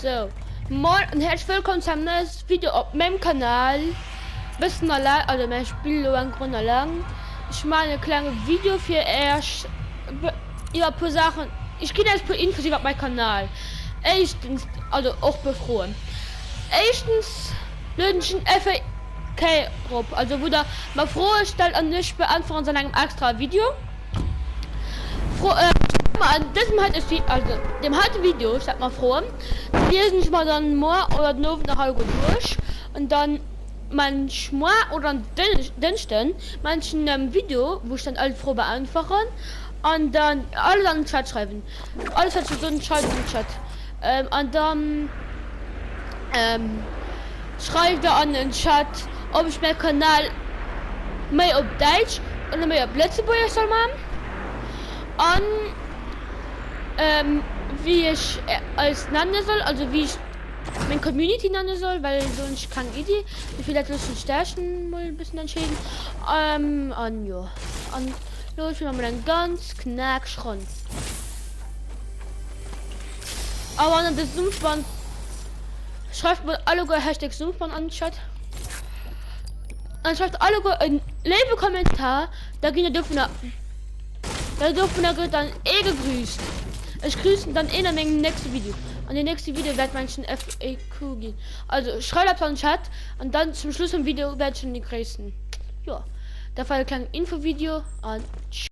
Sou, moin an häerzlech wëllkomm zu engem neien Video op mengem Kanal. Bëssen eleng, also mä ech spillen elo eng Ronn eleng. Ech maachen e klenge Video fir äech iwwer e puer Saachen, ech ginn äech e puer Infos iwwer mäi Kanal. Éischtens, also och e puer Froen. Éischtens lueden ech en FAQ erop, also wou der mer Froe stellt an ech beäntweren se an engem extrae Video. Fro, Stellt mer an dësem heite Vi, also dem heite Video, stellt mer Froen, déi liesen ech mer dann moar oder den Owend nach alleguer duerch an dann maan ech moar oder en Dënschden maan ech en Video wou ech dann all d'Froe beäntweren an dann alles an den Chat schreiwen, alles wat ech soen schreiwen an den Chat an dann Schreift der an den Chat ob ech mäi Kanal méi op Däitsch oder méi op Lëtzebuergesch soll man an wéi ech eis nenne soll, also wéi ech meng Community nenne soll, well do hunn ech keng Iddi. Dofir dat loossen ech dech mol e bëssen entscheeden. An jo, an lo spille mer mol eng ganz knakeg Ronn. A wann der de Sumpfband schreift mol alleguer Hashtag Sumpfband an den Chat. An schreift alleguer en léiwe Kommentar, da ginn der dovunner da dovunner gëtt dann ee gegrüßt. Ech grüßen dann een an mengem nächste Video. An den nächste Video wäert mengen FAQ ginn. Also schreift eppes an den Chat an dann zum Schluss vum Video wäert ech dann déi gréissen. Jo, dat war e klengen Infovideo an tschüss.